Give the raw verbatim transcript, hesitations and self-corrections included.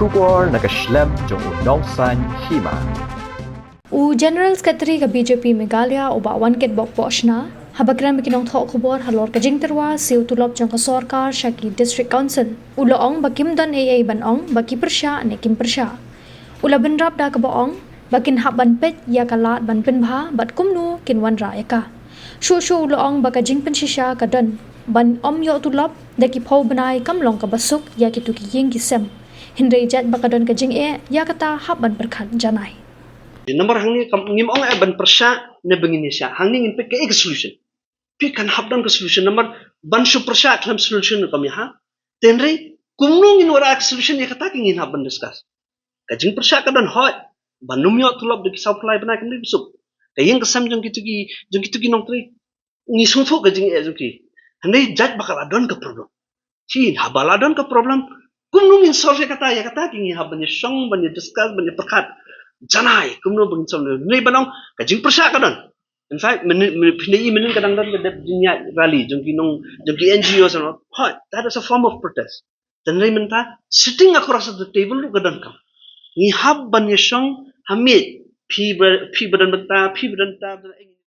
Khubor na ka shlem jong u Nongsaiñ Hima. U General Secretary ka B J P Meghalaya, u Bah Wankitbok Pohshna, haba kren bad ki nongthoh khubor halor ka jingtyrwa siew tulop jong ka sorkar sha ki District Council, u la ong ba kim don ei ei ban ong ba ki pyrshah ne kim pyrshah. U la bynrap da kaba ong ba kin hap ban peit ïa ka lad ban pynbha bad kumno kin wanrah ïa ka. Shuh shuh u la ong ba ka jingpynshisha ka don ban ym ïoh tulop da ki phew bnai kam long kaba suk ïa kito ki ïing ki sem. Hynrei jait ba ka don ka jingeh, ïa kata hap ban pyrkhat janai. Namar hangne kam ngim ong eh ban pyrshah ne ba ngin ïashah. Hangne ngin peit kaei ka solution. Phi kan hap don ka solution namar ban shu pyrshah khlem solution kam ïaha. Te hynrei kumno ngin wanrah ka solution, ïa kata ka ngin hap ban discuss. Ka jingpyrshah ka don, hooid, ban ym ïoh tulop da ki saw phew lai bnai kam dei ba suk. Ka ïing ka sem jong kito ki, jong kito ki nongtrei, ngi sngewthuh ka jingeh jong ki. Hynrei jait ba ka la don ka problem. Shi, haba la don ka problem, kumno ngin solve ïa kata, ïa kata ki ngin hap ban ïashong, ban ïa discuss, ban ïa pyrkhat janai kumno ba ngin solve. Hynrei ban ong ka jingpyrshah ka don. In fact, mynnin, mynnin, phi ïohi mynnin ka dang don ka dep jingïaid rally jong ki nong, jong ki N G Os and all. Hooid, that is a form of protest. Te hynrei mynta, sitting across the table ruh ka donkam. Ngi hap ban ïashong ha miej, phi ba, phi ba don bynta, phi ba don bynta,